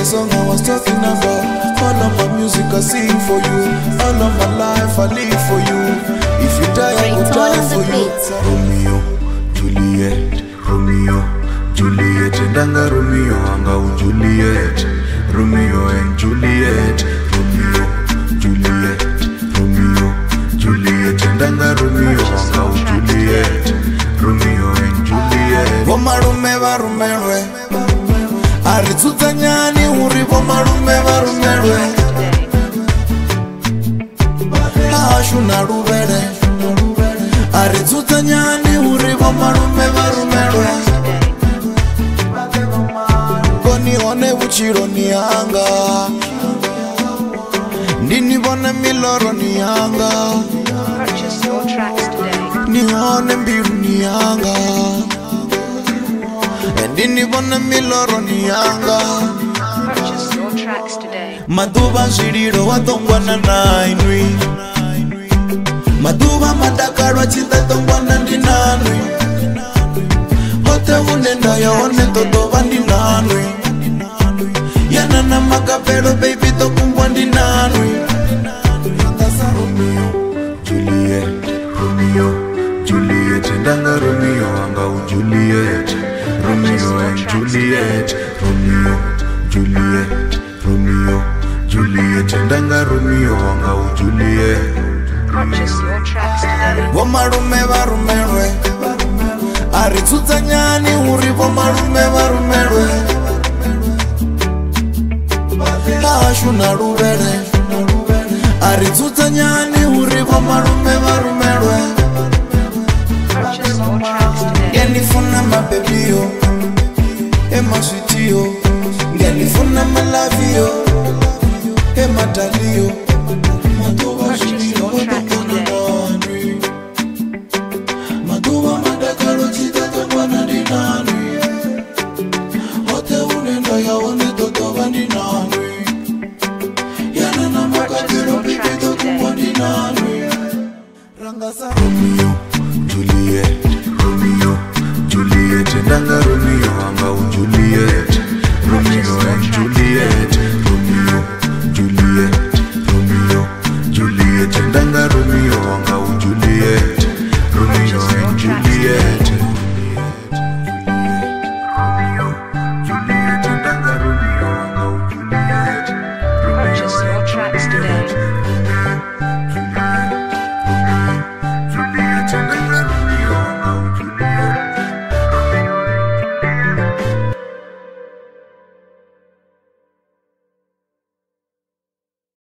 song I was talking about. All of my music I sing for you. All of my life I live for you. If you die, I will die for you. Romeo, Juliet, Romeo, Juliet, ndanga Romeo anga Juliet, Romeo and Juliet, Romeo, Juliet, Romeo, Juliet, ndanga Romeo anga Juliet, Romeo and Juliet. Vomalume varumelwe, ari dzudzanyani uri vomalume varumelwe. Hashu na luvele, ari dzudzanyani uri vomalume varumelwe. Koni hone vhutshiloni hanga, ndini vhone miloroni yanga, ni hone mbiluni yanga, ndini vhone miloroni yanga. Maḓuvha zwililo wa ṱongwana na inwi, maḓuvha madakalo a tshi ḓa ṱongwana ndi nanwi. Hoṱhe hune nda ya hone ḓo ḓovha ndi nanwi. Yana na makapelo baby ḓo kumbwa ndi nanwi. Romeo, Juliet, Romeo, Juliet, ndanga Romeo anga Juliet, Romeo and Juliet, Romeo, Juliet, Romeo, Juliet, ndanga Romeo anga Juliet. Vomalume varumelwe, ari dzudzanyani uri vomalume varumelwe. Hashu na luvele, ari dzudzanyani uri vomalume varumelwe. Ngiyanifuna mabebiyo, emaswitiyo, ngiyanifuna malaviyo, emadaliyo. Maḓuvha zwililo wa ṱongwana nanwi, maḓuvha madakalo tshi ḓa ṱongwana ndi nanwi. Hoṱhe hune nda ya hone ḓo ḓovha ndi nanwi. Yana na makapelo baby ḓo kumbwa ndi nanwi. Ranga sa